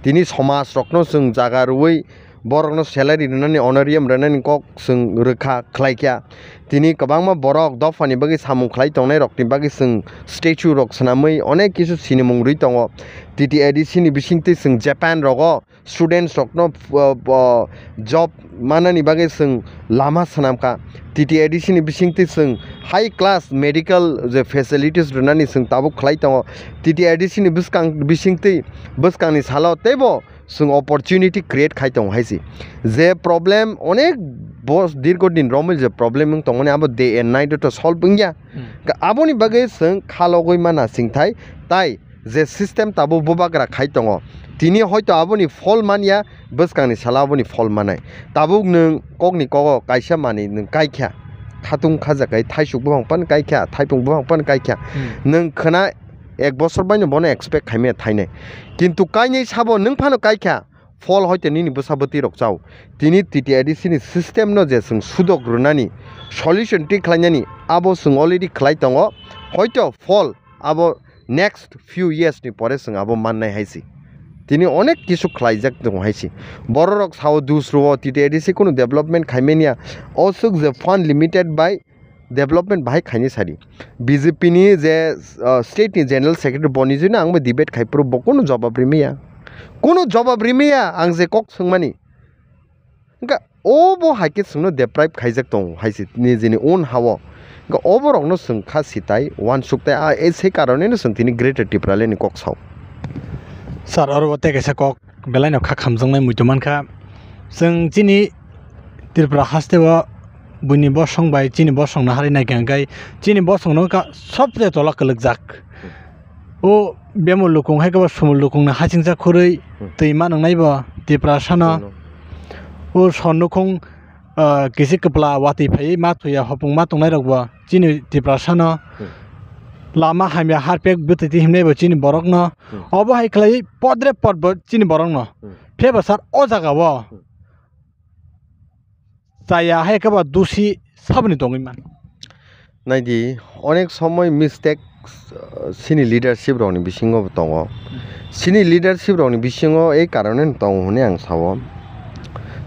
Tini somaj rokno chwng jaga rwui borokno salary rwnani, honorarium rwnani kok chwng rwkha, khlaikha. Tini kwbangma borok dophani bagwi samung khlai tongnai rokni bagwi chwng statue rok swnamwi onek kisu sinimung rwi tongo. T T A D C ni bisingtwi chwng Japan rogo students rokno, uh, uh, job manani bagwi chwng lama swnamkha. T T A D C ni bisingtwi chwng high class medical je facilities rwnani chwng tabuk khlai tongo. T T A D C ni bwskang bisingtwi bwskangni salo teibo chwng opportunity create khai tongo hai se. Je problem onek bos dirgo din romwi je problem wng tongmani abo day and night o to solve wngya. Hmm. Ka-, aboni bagwi chwng khalogwi mana singthai tai je system tabuk bubagra khai tongo. Tini hoito aboni phol manya, bwskangni salo aboni phol manai. Tabuk nwng kokni kogo kaisa manwi nwng kaikha, khatung khajakai thaisuk buphang pan kaikha, thaipung buphang pan kaikha. Hmm. Nwng khwna ek bosor baino bono expect khaimaya thainai. Kintu kainwi sabo nwng phano kaikha, phol hoite nini bwsa bwtwi rok chao. Tini T T A D C ni system no je chwng sudok rwnani, solution twi khlainani, abo chwng already khlai tongo. Hoito phol abo next few years ni pore chwng abo mannai hai se. Tini onek kisu khlaijak tongo hai se. Bororok sao dusruo T T A D C kunu development khaimania. O swk je fund limited bai development bahai khaini sadi. B J P ni je, uh, state ni general secretary boni jino ang bo debate khai phuru bo kunu jobab rimaya. Kunu jobab rimaya ang je kok swngmani. Hwnkha obo hai khe chwngno deprive khaijak tongo hai se nijini own ha-o. Hwnkha oborokno chwng kha sitai, uansuk tai, a, e, se karoneno chwng tini Greater Tipraland ni kok sao. Sir, oro bo tei kaisa kok belai no kha khamjaknai muitu mankha. Chwng chini Tripura haste o buini bosong bai chini bosong no hari naikha hwnkhe chini bosong no wngkha sobse tola kwlwkjak. O bemo lukung hai khe bo sumul lukung no hasingsa khurui Hmm. twi ma nwngnai bo Tiprasa no. Chwngno. O son nukhung, ah, kisi kwpla watwi phaiwi ma thwiya hopung ma tongnai rok bo chini Tiprasa no. Hmm. Lama hamya harpek bwtwi twi himnai bo chini borok no. Hmm. Obo hai khlai podre pod bo chini borok no. Hmm. Phebo sir o jaga o. Hmm. Chaya hai khe ba dusi saboni tongwi man. Naidi, onek somoi mistake, uh, sini leadership rokni bisingo bo tongo. Hmm. Sini leadership rokni bisingo ei karoneno tongo hwnwi ang sao.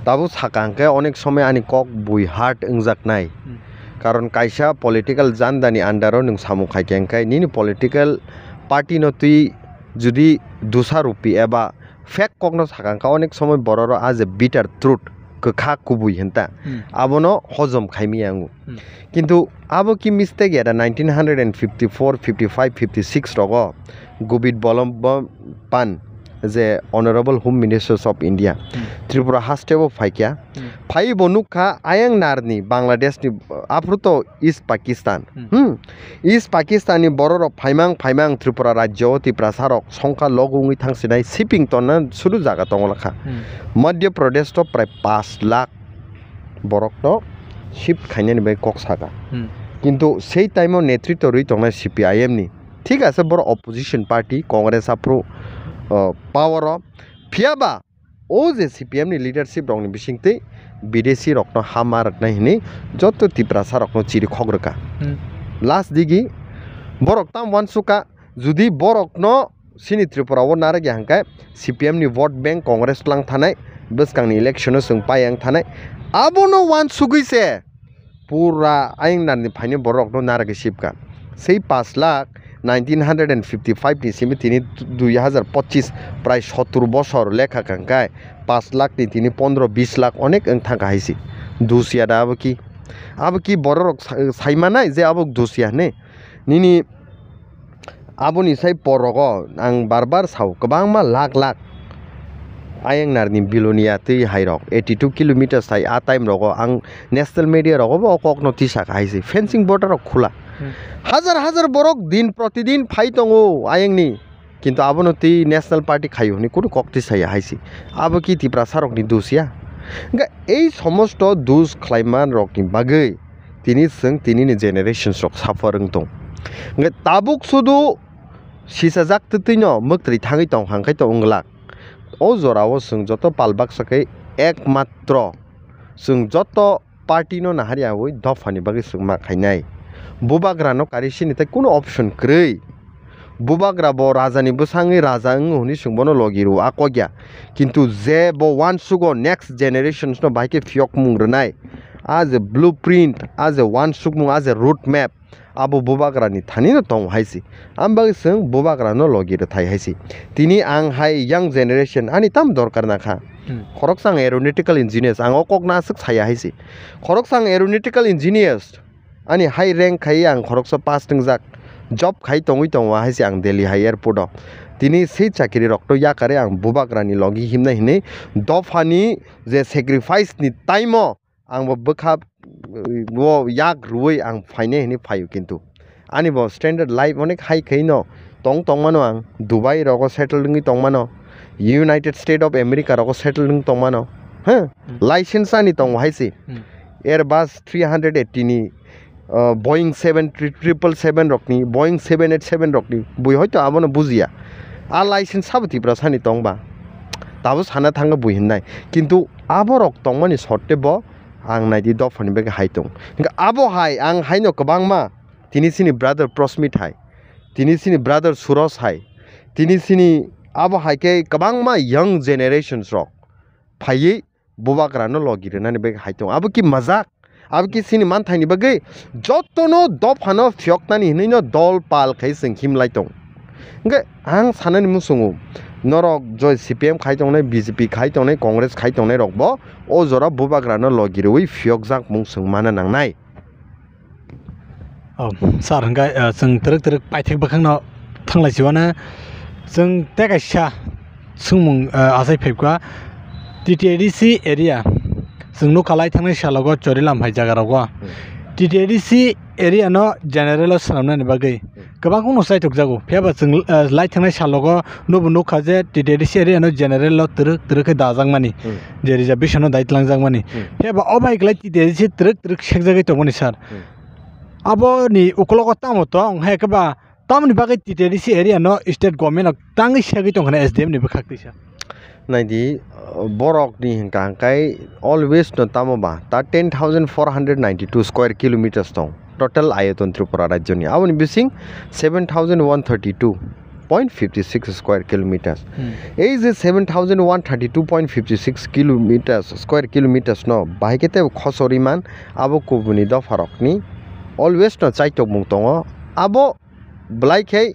Tabuk saka hwnkhe onek somoi ani kok bui hurt wngjaknai. Hmm. Karon kaisa political jandani under o nwng samung khaikhe hwnkhe nini political party no twi judi dosa rupi eba fake kokno saka wngkha, onek somoi bororok a je bitter truth, kwkha kubui hinta, Hmm. abono hojom khaimaya wngo. Hmm. Kintu abo ki mistake ya da nineteen hundred and fifty four, fifty five, fifty six rogo Gobid Bolom Bo-, Pan je Honorable Home Ministers of India, Hmm. Tripura haste bo phaikya. Hmm. Phai bo nukha ayang narni Bangladesh ni, aphuru to East Pakistan. Hmm. Hmm. East Pakistan ni bororok phaimang phaimang Tripura rajyo o Tiprasa rok songkha log wngwi thangsinai siping tonna suru jaga tongo lakha. Hmm. Madhya Pradesh to prai pash lakh borok no shift khainani bai kok saka. Hmm. Kintu sei time o netritw rwi tongnai C P I M ni. Thik ase borok opposition party Congress aphuru, uh, power o. Phiya ba o je C P M ni leadership rokni bisingtwi bidesi rokno ha ma rwknai hwnwi joto Tiprasa rokno chiri khok rwkha. Hmm. Last digi borok tam uansukha, judi borokno sini Tripura o narwkya hwnkhe C P M ni vote bank Congress tlang thanai, bwskangni election o chwng pai yang thanai, abono uansugwi se pura ayang narni phaini borokno narwgwi sipkha. Sei pash lakh nineteen hundred and fifty five ni simi tini dui hazar pochis prai sottur bosor lekha kangkai paanch lakh ni tini pondro bis lakh onek wng thangkha hai se. Dusia da abo ki? Abo ki bororok sa-, saimanai je abo dusia hwnwi? Nini aboni sai porrogo ang bar bar sao, kwbangma lakh lakh ayang narni bilonia twi hai rok eighty two kilometers hai a time rogo ang national media rogo bo o kokno tisa kha hai se, fencing border rok khula. Hmm. Hazar hazar borok din protidin phai tongo ayangni, kintu abono twi national party khaio hwnwi kunu kok twi saya hai se. Abo ki Tiprasa rokni dus ya? Hwnkhe ei somosto dus khlaiman rokni bagwi tini chwng tinini generations rok suffer wng tong. Hwnkhe tabuk sudu sisajak twtwino mwktwi thangwi tong hangkhai tong wng glak. O jorao chwng joto pal baksa khe ekmatro chwng joto party no naharyawi dophani bagwi chwng ma khainai. Bubagrano kari sini tei kunu option kwrwi. Bubagra bo rajani bwsangwi raja wngo hwnwi chwng bono logi rwo a kokya. Kintu je bo uansugo next generations no bahai khe phiyokmung rwnai, a je blueprint, a je uansukmung, a je road map, abo bubagrani thanino tongo hai se. Ang bagwi chwng bubagrano logi rwthai hai se. Tini ang hai young generation ani tam dorkar na kha. Hmm. Khoroksa ang aeronautical engineers, ang o kokno aswk saya hai se. Khoroksa ang aeronautical engineers, ani high rank khai ang khoroksa pass wngjak, job khai tongwi tongo hai se ang Delhi hai airport o. Tini sei chakiri rokno yakarwi ang bubagrani logi himnai hinwi dophani je sacrifice ni time o ang bo bwkha, uh, o yak rwui ang phainai hinwi phaio, kintu ani bo standard life onek high khaino tong tongmano, ang Dubai rogo settle wngwi tongmano, United State of America rogo settle wngwi tongmano, ha? Hmm. License ani tongo hai se. Hmm. Airbus three hundred eighty ni, uh, Boeing seven triple seven rokni, Boeing seven eight seven rokni bui hoito abono bujiya. A license sabo Tiprasani tongba? Tabo sana thangwi bui hinnai. Kintu aborok tongmani sotte bo ang naidi dophani bagwi hai tong. Hingke abo hai, ang haino kwbangma, tini chini brother Prosmit hai, tini chini brother Suros hai, tini chini abo hai khe kwbangma young generations rok phaiwi bubagrano logi rwnani bagwi hai tong. Abo ki majak? Abo ki chini manthaini bagwi? Jotono dophano phiyoknani hinwino dol pal khai chwng himlai tong. Hingke ang sanani muchungo, norok joi C P M khai tongnai, B J P khai tongnai, Congress khai tongnai rokbo o jora bubagrano logi rwui phiyokjak mung chwng mana nangnai. Oh, sir, hingke, eh, chwng twrwk twrwk paithak bwkhakno thanglai siwana chwng tei kaisa swngmung, eh, achai phaikha, T T A D C area, chwng nukha lai thangnai salogo Chorilam hai jagarogo. Hmm. T T A D C area no general o swnamnani bagwi, hmm, kwbangma no chaitok jago. Phiya ba chwng, eh, lai thangnai salogo nobo nukha je T T A D C area no general o twrwk twrwk khe dajakmani, hmm, je reservation no dai twlangjakmani. Hmm. Phiya ba o bai kwlai T T A D C twrwk twrwk sekjagwi tongmani sir. Hmm. Aboni ukologo tamo tong, hai khe ba tamoni bagwi T T A D C area no state government rok tangwi segwi tongkha na S D M ni bwkhak tisa? Naidi, uh, borok ni hwnkha hwnkhe always no tamo ba ta ten thousand four hundred ninety two square kilometers tong total ayoton Tripura rajyo ni. Aboni bising seven thousand one thirty two point fifty six square kilometers. Hmm. Ei je seven thousand one thirty two point fifty six kilometers, square kilometers no bahai khe tei khosori man, abo kubuni dopha rok ni always no chaitok mung tongo. Abo belai khe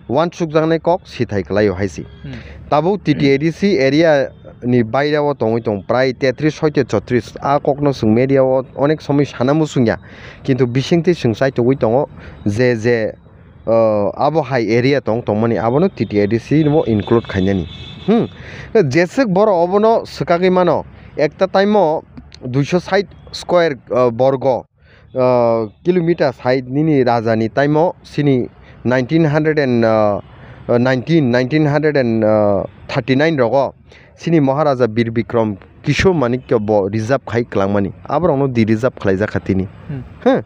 uansukjaknai kok sithai kwlaio hai se. Hmm. Tabuk T T A D C area ni baire o tongwi tong prai tetris hoite chotris, a kokno chwng media o onek somoi sana muchungya, kintu bisingtwi chwng chaitogwi tongo je je, uh, abo hai area tong tongmani abono T T A D C o include khainani. Hmm. Jeswk borok obono swkagwi mano, ekta time o duiso sait square, uh, borgo, uh, kilometer hai nini raja ni time o sini nineteen hundred and, uh, uh, nineteen, nineteen hundred and thirty nine rogo sini Maharaja Bir Bikram Kishore Manikya bo reserve khai kwlangmani, aborokno di reserve khlaijak kha tini. Hmm. Huh?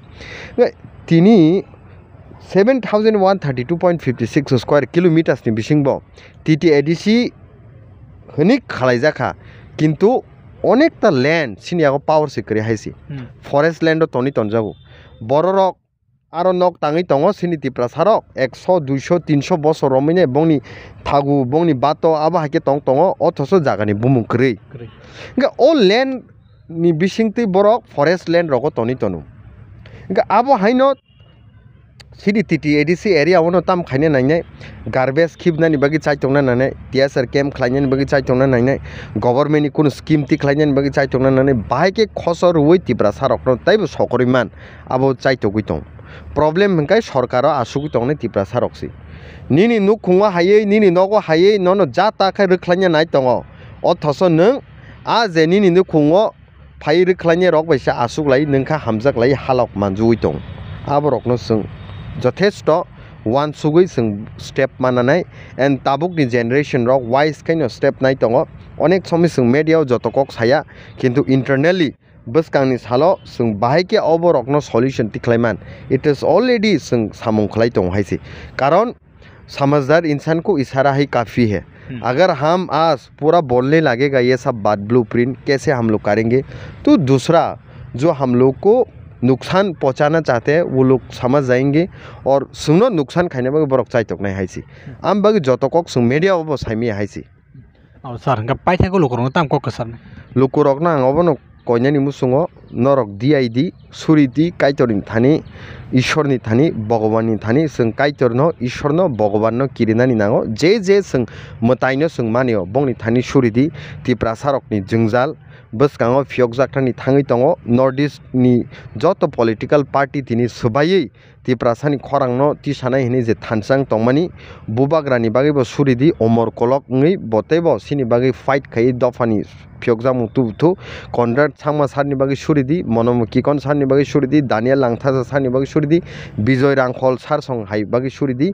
Tini seven thousand one thirty two point fifty six square kilometers ni bisingbo T T A D C hwnwi khalaijak kha, kintu onekta land sini yago power se kwrwi hai se. Hmm. Forest land o tonwi tonjago. Bororok aro nok tangwi tongo sini Tiprasa rok ekso, duiso, tinso bosor romwi ne bongni thagu, bongni bato abo hai khe tong tongo, othoso jagani bumung kwrwi. Kwrwi. Hwnkhe o land ni bisingtwi borok forest land rogo tonwi tono. Hwnkhe abo haino Sidi T T A D C area ono tam khaina nainai, garbage khibnani bagwi chaitokna nanai, T S R camp khlainani bagwi chaitokna nainai, government ni kunu scheme tikhlainani bagwi chaitokna nanai, bahai khe khoso rwui Tiprasa rokno taibo sokorwi man, abo chaitogwi tong. Problem hwnkhe sorkaro asugwi tongnai Tiprasa rok se. Nini nukhungo haywi, nini nogo haywi nono ja ta khe rwkhlaina nai tongo, othoso nwng a je nini nukhungo phai rwkhlainai rok bai se aswk lai nwng kha hamjak lai halok manjui tong. Aborokno chwng jothesto uansugwi chwng step mananai, and tabukni generation rok wise khaino step nai tongo. Onek somoi chwng media o joto kok saya, kintu internally bwskangni salo chwng bahai khe oborokno solution tikhlaiman. It is already chwng samung khlai tongo hai se. Karon समझदार इंसान को इशारा ही काफी है। हम्म। अगर हम आज पूरा बोलने लगेगा ये सब बात, ब्लूप्रिंट कैसे हम लोग करेंगे, तो दूसरा जो हम लोग को नुकसान पहुंचाना चाहते हैं वो लोग समझ जाएंगे और सुनो नुकसान खाने में बरक चाय तक नहीं है सी। हम्म। हम बाकी जो तो कॉक सुन मीडिया वो बस है, है सी। Aw, sir, hwnkhe paithakgo lukurokno tamo kok kwcharnai? Lukurokno ang obono koinani muchungo, norok D I D, suri di, Kaitorni thani, Ishorni thani, Bhagwanni thani, chwng Kaitorno, Ishorno, Bhagwanno kirinani nango. Je je chwng mwtaino chwng manio, bongni thani suri di, Tiprasarokni jwngjal bwskango phiyokjaknani thangwi tongo. North East ni joto political party tini swbaiwi Tiprasani khorangno tisanai hwnwi je thansa wng tongmani, bubagrani bagwi bo suri di, omor kolok wngwi bo teibo chini bagwi fight khaiwi dophani phiyokjakmung tubuthu. Conrad Changma sir ni bagwi suri di, Monomo Kikon sir ni bagwi suri di, Daniel Langthasa sir ni bagwi suri di, Bijoy Rangkhol sir song hai bagwi suri di.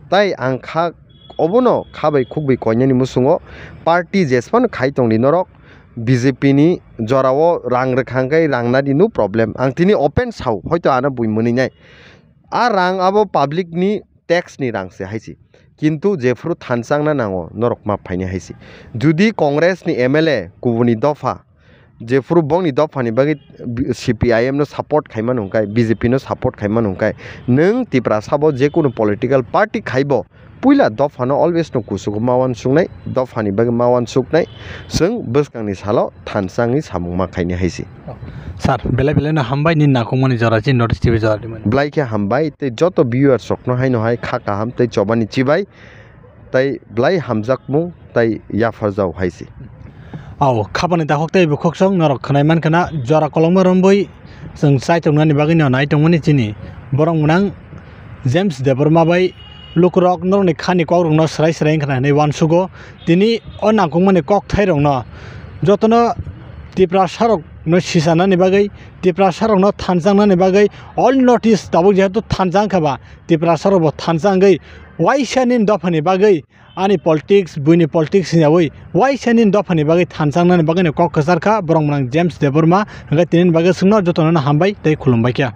Tai ang kha obono kha bai khuk bai koinani muchungo party jesphano khai tongdi norok, B J P ni jorao rang rwkha hwnkhe rang nadi no problem. Ang tini open sao, hoito ano bui mwnwi nai. A rang abo public ni tax ni rang se hai se. Kintu jephuru thansa wngna nango, norok ma phaini hai se. Judi Congress ni M L A kubuni dopha, jephuru bongni dophani bagwi C P I M no support khaimano hwnkhe, B J P no support khaimano hwnkhe, nwng Tiprasa bo jekunu political party khaibo, puila dophano always no kuchugo ma uansuknai, dophani bagwi ma uansuknai, chwng bwskangni salo thansa wngwi samung ma khaini hai se. Sir, belai belai no hambai nini nangkukmani jora chini North East T V jora rimani. Belai khe hambai tei joto viewers rokno haino hai kha kaham tei chobani chibai tei belai hamjakmung tei yapharjao hai se. Aw, khapani dakhok tei bukhuk song norok khwnai mankha na jora kolokma romwi chwng chai tongnani bagwi no nai tongmani chini borok mwnang James Debbarma bai lukurok norokni khani kokrokno swrai swrai wngkha na hinwi uansugo. Tini o nangkukmani kokthairokno jotono Tiprasarokno sichanani bagwi, Tiprasarokno thanjaknani bagwi all North East tabuk jehetu thansa wngkha ba, Tiprasarokbo thansa wngwi waisa nini dophani bagwi ani politics, buini politics hinyawi waisa nini dophani bagwi thanjaknani bagwino kok kwchar kha borok mwnang James Debbarma. Hwnkhe tinini bagwi chwngno jotono hambai tei khulumbai kha.